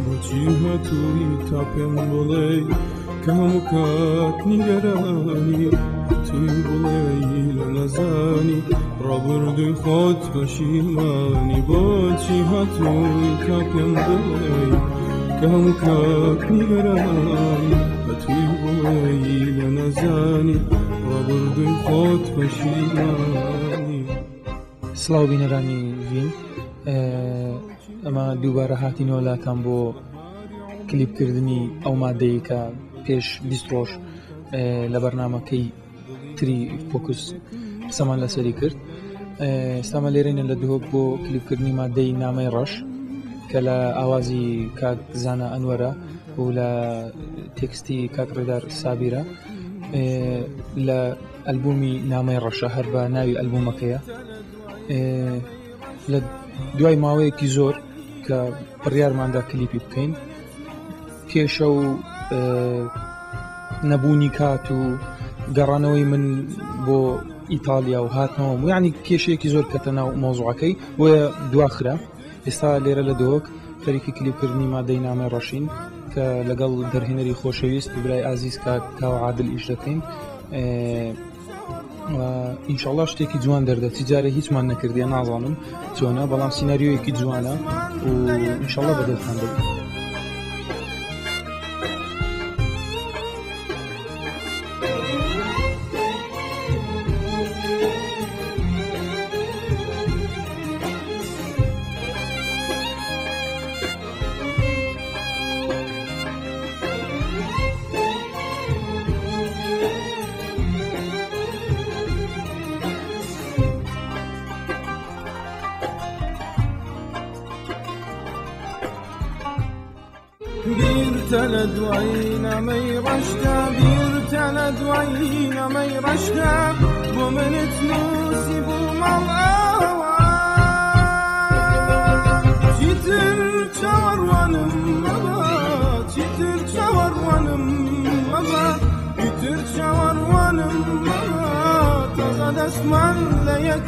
بۆچی هاتووی تا پێم بڵێی کە هەموو کات نیگەرانی توی بڵێی لە نەزانی ڕابردووی خۆت پەشیمانی بۆچی هاتووی تا پێم بڵێی کە هەموو کات نیگەرانی ئەتوی بڵێی لە نەزانی ڕابردووی خۆت پەشیمانی. سڵاو بینەرانی ڤین، ئەمە دووبارە هاتینەوە لاتان بۆ کلیپکردنی ئەو مادەیە کە پێش 20 ڕۆژ لە بەرنمەکەی تری فۆکوس قسەمان لەسەری کرد. ئێستامان لێرەینە لە دهۆک بۆ کلیپکردنی مادەی نامەی ڕەش کە لە ئاوازی کاک زانا ئەنوەرە و لە تێکستی کاک ڕێدار سابیرە، لە ئەلبومی نامەی ڕەشە هەر بە ناوی ئەلبومەکەیە. لە دوای ماوەیەکی زۆر کە بڕیارماندا کلیپی بکەین، کێشە و نەبوونی کات و گەڕانەوەی من بۆ ئیتالیا و هاتنەوە و یعنی کێشەیەکی زۆر کەتە ناو مۆزوعەکەی، بۆیە دواخرا. ئێستا لێرە لە دهۆک خەریکی کلیپکردنی مادەی نامەی ڕەشین کە لەگەڵ دەرهێنەری خۆشەویست برای ئازیز کاک کاوە عادل ئیش دەکەین. ئینشاڵڵا شتێکی جوان دەردەچی، جارێ هیچمان نەکردیە نازانم چۆنە، بەڵام سیناریۆیەکی جوانە و ئینشاڵڵا بەدڵتان دەبێت. بیرتە لە دوای نامەی ڕەشتا، بیرتە لە دوای نامەی ڕەشتا، بۆ منت نووسی بوو ماڵ ئاوا. چیتر چاوەڕوانم مەبە، چیتر چاوەڕوانم مەبە، چیتر چاوەڕوانم مەبە، تازە دەستمان لە یەک